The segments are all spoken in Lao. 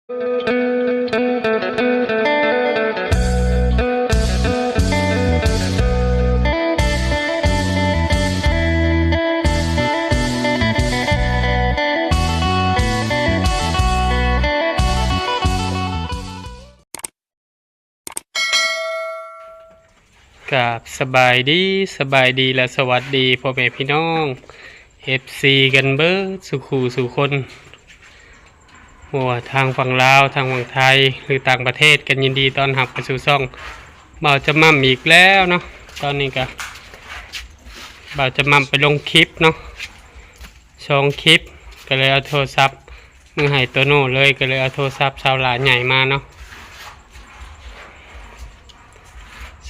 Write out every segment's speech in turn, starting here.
ກາບສະບາຍດີ, ສະບາຍດີ ແລະ ສະຫວັດດີພໍ່ແມ່ພີ່ນ້ອງ ເອັຟຊີ ກັນເບີດສູ່ຄູ່ສູ່ຄົນ, ບໍ່ວ່າທາງຝັ່ງລາວ, ທາງຝັ່ງໄທ ຫຼື ຕ່າງປະເທດ ກໍຍິນດີຕ້ອນຮັບເຂົ້າສູ່ຊ່ອງບ່າວຈະໝ່ຳອີກແລ້ວເນາະ. ຕອນນີ້ກໍບ່າວຈະໝ່ຳໄປລົງຄລິບເນາະ ສອງຄລິບ, ກໍເລີຍເອົາໂທລະສັບ ມື້ໃຫ້ໂຕໂນ່ເລີຍ ກໍເລີຍເອົາໂທລະສັບຊາວຫຼ້າໃຫຍ່ມາເນາະ.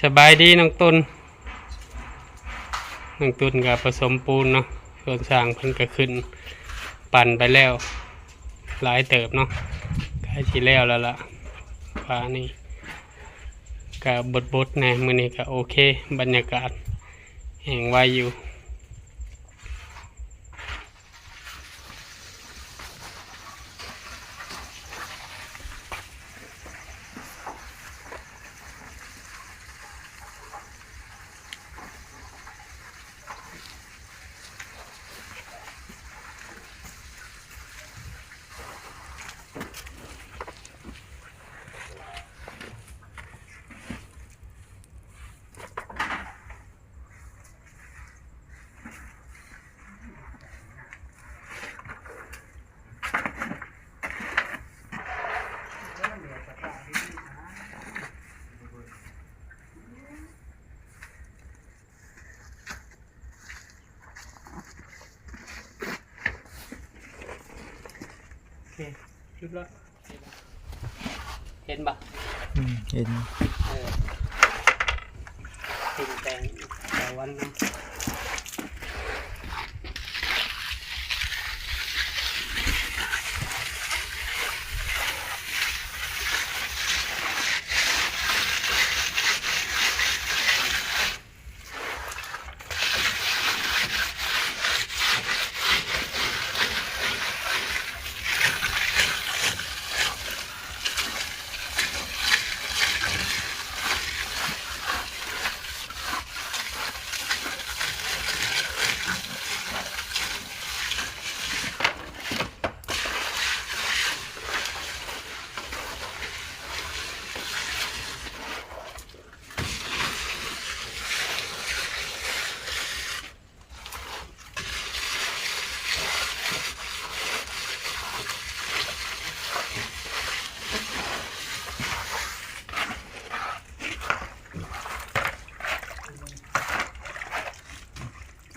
ສະບາຍດີນ້ອງຕຸນ, ນ້ອງຕຸນກໍປະສົມປູນເນາະ, ເຮືອນສ້າງເພິ່ນກໍຂຶ້ນປັ່ນໄປແລ້ວຫຼາຍເຕີບເນາະ, ໃກ້ຊິແລ້ວແລ້ວລະ. ຟ້ານີ້ກໍບົດໆແດ່, ມື້ນີ້ກໍໂອເຄ, ບັນຍາກາດແຫ້ງໄວຢູ່. ໂອເຄ ຢຸດລະ. ເຫັນບໍ່? ອືມ ເຫັນ. ເອີ ກິນແປງຕາວັນນຳ.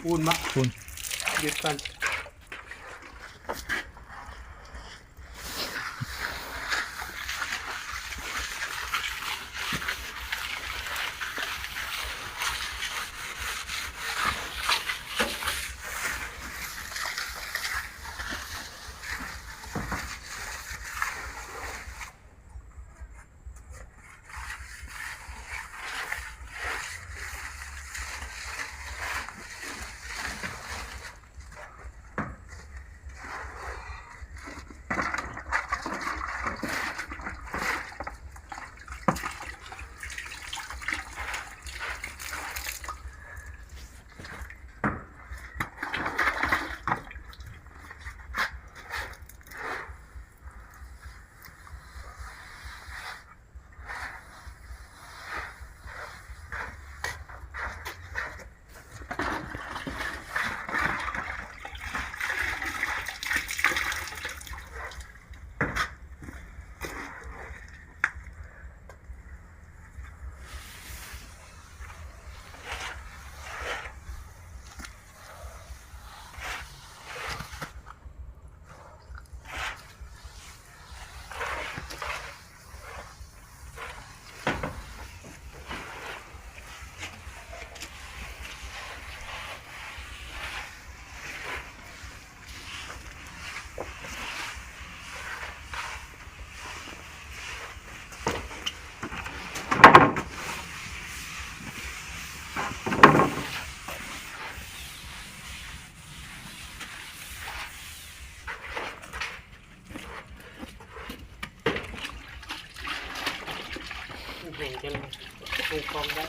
ປູນມະ ປູນ ຍຶດກ່ອນ. ໂ ນີ້ຈະລົງ ລົງຄອງໄດ້.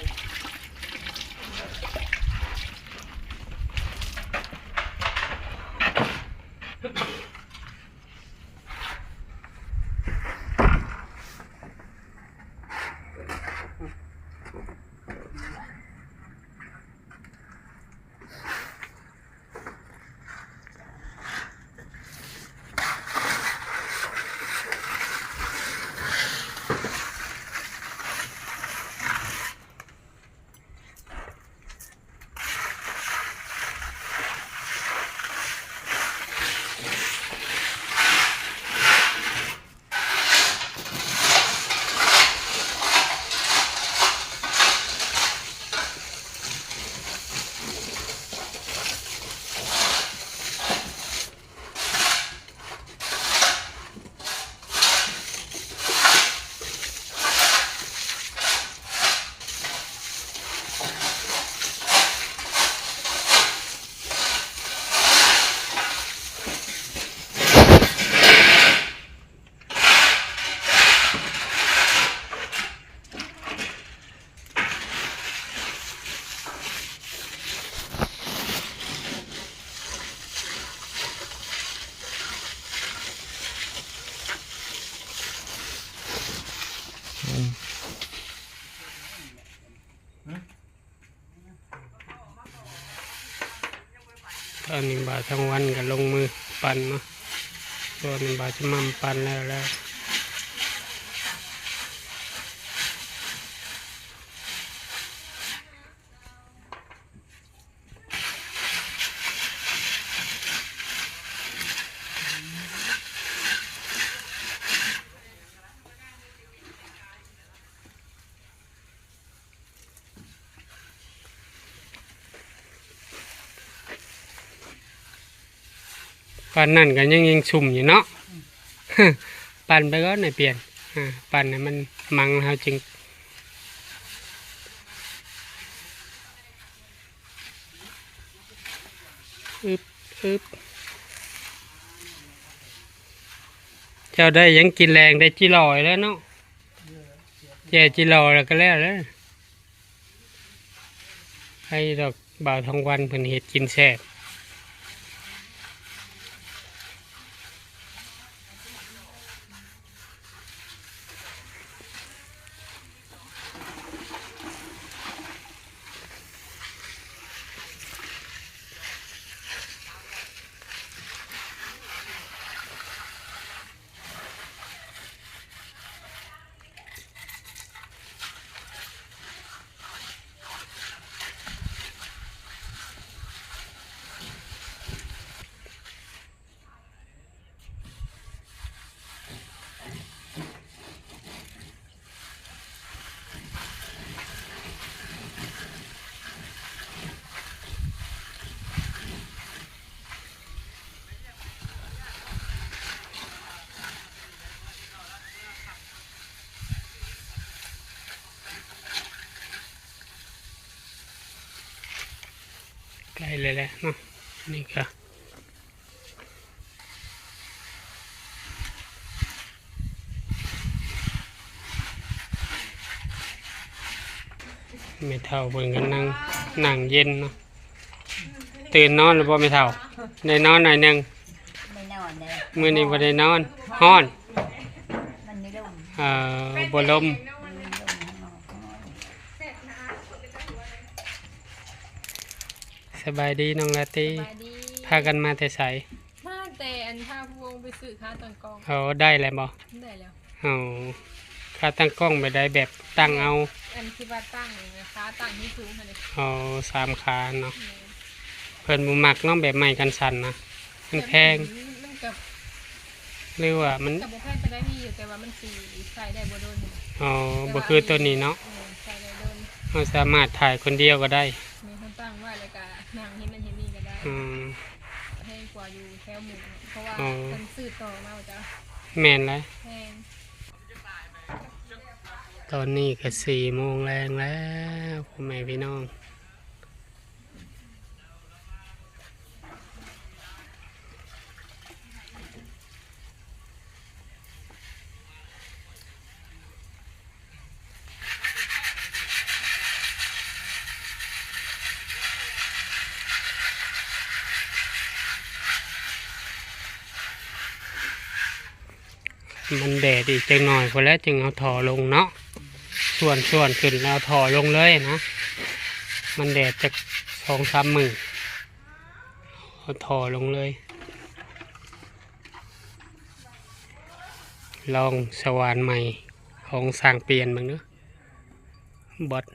ຕອນນີ້ບ່າວທອງວັນກໍລົງມືປັ່ນເນາະ. ຕອນນີ້ບ່າວຈະໝ່ຳປັ່ນແລ້ວແລ້ວ. ປານນັ້ນກໍຍັງ ຍັງຊຸ່ມຢູ່ເນາະ. ປັ່ນໄປກ່ອນໃຫ້ປ່ຽນ ອ່າ ປັ່ນໃຫ້ມັນມັງ ເຮົາຈຶ່ງ ອຶບ ອຶບ ເຈົ້າໄດ້ຫຍັງກິນແລງ? ໄດ້ຈີ່ຫຼໍ້ແລ້ວເນາະ. ແຈ່ຈີ່ຫຼໍ້ແລ້ວກໍແລ້ວແຫຼະ. ໃຜດອກ ບ່າວທອງວັນເພິ່ນເຮັດກິນແຊບ. ໃກ້ແລ້ວແຫຼະເນາະ ນີ້ກະ ແມ່ເຖົ້າເພິ່ນກໍນັ່ງ ນັ່ງເຢັນເນາະ. ຕື່ນນອນແລ້ວບໍ່ແມ່ເຖົ້າ? ໄດ້ນອນໜ້ອຍໜຶ່ງ. ໄດ້ນອນເດ້. ມື້ນີ້ບໍ່ໄດ້ນອນ ຮ້ອນ. ມັນມີລົມ. ເອີ ບໍ່ລົມ. ມັນມີລົມ. ສະບາຍດີນ້ອງລາຕີ. ສະບາຍດີ. ພາກັນມາແຕ່ໃສ? ມາແຕ່ອັນ ພາຜູ້ວົງໄປຊື້ຂາຕັ້ງກ້ອງ. ໂອ້ ໄດ້ແລ້ວບໍ່? ໄດ້ແລ້ວ. ອໍ ຂາຕັ້ງກ້ອງແບບໃດ? ແບບຕັ້ງເອົາ? ອັນທີ່ວ່າຕັ້ງ ຂາຕັ້ງໃຫ້ສູງຫັ້ນເດ. ອໍ ສາມຂາເນາະ. ແມ່ນ. ເພິ່ນບໍ່ມັກເນາະ ແບບໄມ້ກັນສັ່ນນະ. ມັນແພງ. ມັນກໍ ຫຼືວ່າມັນ ກໍບໍ່ແພງປານໃດ ມີຢູ່ ແຕ່ວ່າມັນຊິໃຊ້ໄດ້ບໍ່ດົນ. ອໍ ບໍ່ຄືໂຕນີ້ເນາະ. ແມ່ນ ໃຊ້ໄດ້ດົນ. ເຮົາສາມາດຖ່າຍຄົນດຽວກໍໄດ້. ແມ່ນ ເຮົາຕັ້ງໄວ້ແລ້ວກໍນັ່ງເຮັດນັ້ນເຮັດນີ້ກໍໄດ້. ອືມ ແພງກວ່າຢູ່ແຖວໝູ່ ເພາະວ່າ ອໍ ເພິ່ນຊື້ຕໍ່ມາວ່າຈະ. ແມ່ນແຫຼະ. ແພງ. ຕອນນີ້ກໍສີ່ໂມງແລງແລ້ວ ພໍ່ແມ່ພີ່ນ້ອງ. ເ ມັນແດດອີກຈັກໜ່ອຍພຸ້ນແຫຼະ ຈຶ່ງເອົາທໍ່ລົງເນາະ. ສ່ວນ ສ່ວນຂຶ້ນແລ້ວເອົາທໍ່ລົງເລີຍນະ. ມັນແດດຈັກສອງສາມມື້ ເອົາທໍ່ລົງເລີຍ. ລອງສະຫວ່ານໃໝ່ຂອງຊ່າງປ່ຽນເບິ່ງເດີ. ບອດ